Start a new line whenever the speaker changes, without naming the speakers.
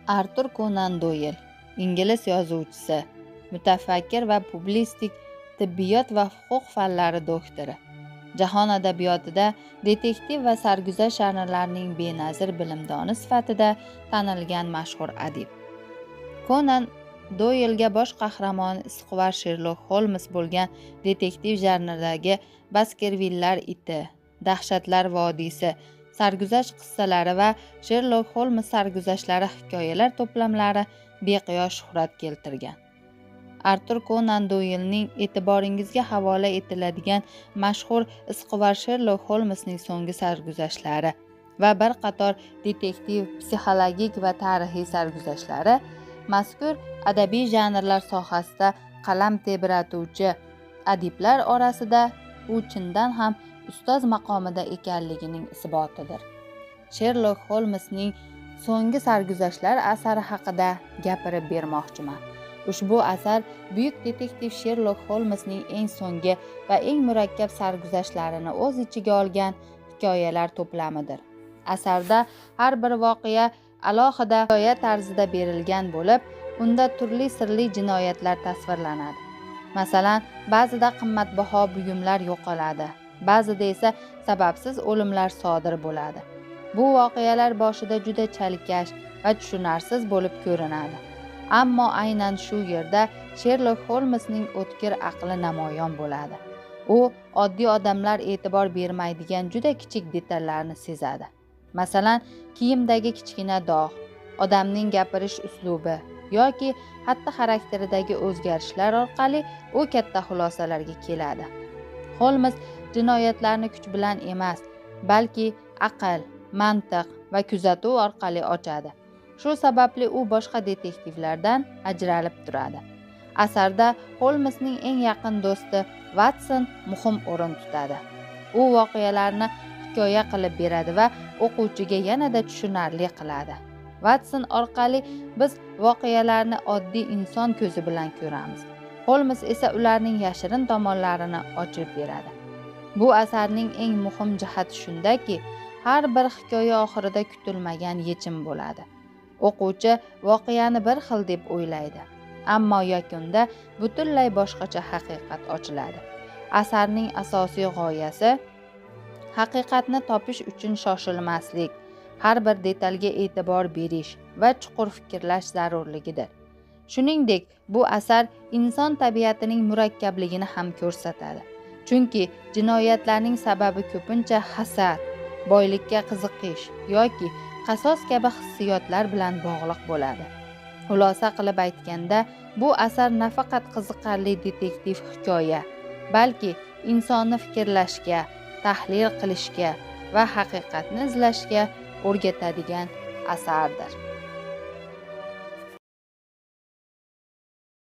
Artur Konan Doyl, ingliz yozuvchisi, mutafakkir va publitsistik, tibbiyot va huquq fanlari doktori. Jahon adabiyotida detektiv va sarguzasht janrlarining benazir bilimdoni sifatida tanilgan mashhur adib. Konan Doylga bosh qahramon izquvar Sherlok Holmes bo'lgan detektiv janridagi Baskervillar iti, Dahshatlar vodiysi, sarguzasht qissalari va Sherlok Holmes sarguzashtlari hikoyalar to'plamlari beqiyos shuhrat keltirgan. Artur Konan Doylning e'tiboringizga havola etiladigan mashhur izquvar Sherlok Holmesning so'nggi sarguzashtlari va bir qator detektiv, psixologik va tarixiy sarguzashtlari mazkur adabiy janrlar sohasida qalam tebratuvchi adiblar orasida u chindan ham ustoz maqomida ekanligining isbotidir. Sherlok Holmesning so'nggi sarguzashtlar asari haqida gapirib bermoqchiman. Ushbu asar buyuk detektiv Sherlok Holmesning eng so'nggi va eng murakkab sarguzashtlarini o'z ichiga olgan hikoyalar to'plamidir. Asarda har bir voqea alohida hikoya tarzida berilgan bo'lib, unda turli sirli jinoyatlar tasvirlanadi. Masalan, ba'zida qimmatbaho buyumlar yo'qoladi, ba'zida esa sababsiz o'limlar sodir bo'ladi. Bu voqealar boshida juda chalkash va tushunarsiz bo'lib ko'rinadi. Ammo aynan shu yerda Sherlok Holmesning o'tkir aqli namoyon bo'ladi. U oddiy odamlar e'tibor bermaydigan juda kichik detallarni sezadi. Masalan, kiyimdagi kichkina dog', odamning gapirish uslubi yoki xatti xarakteridagi o'zgarishlar orqali u katta xulosalarga keladi. Holmes jinoyatlarni kuch bilan emas, balki aql, mantiq va kuzatuv orqali ochadi. Shu sababli u boshqa detektivlardan ajralib turadi. Asarda Holmesning eng yaqin do'sti Watson muhim o'rin tutadi. U voqealarni hikoya qilib beradi va o'quvchiga yanada tushunarli qiladi. Watson orqali biz voqealarni oddiy inson ko'zi bilan ko'ramiz. Holmes esa ularning yashirin tomonlarini ochib beradi. Bu asarning eng muhim jihati shundaki, har bir hikoya oxirida kutilmagan yechim bo'ladi. O'quvchi voqeani bir xil deb o'ylaydi, ammo yakunda butunlay boshqacha haqiqat ochiladi. Asarning asosiy g'oyasi haqiqatni topish uchun shoshilmaslik, har bir detalga e'tibor berish va chuqur fikrlash zarurligidir. Shuningdek, bu asar inson tabiatining murakkabligini ham ko'rsatadi. Chunki jinoyatlarning sababi ko'pincha hasad, boylikka qiziqish yoki qasos kabi hissiyotlar bilan bog'liq bo'ladi. Xulosa qilib aytganda, bu asar nafaqat qiziqarli detektiv hikoya, balki insonni fikrlashga, tahlil qilishga va haqiqatni izlashga o'rgatadigan asardir.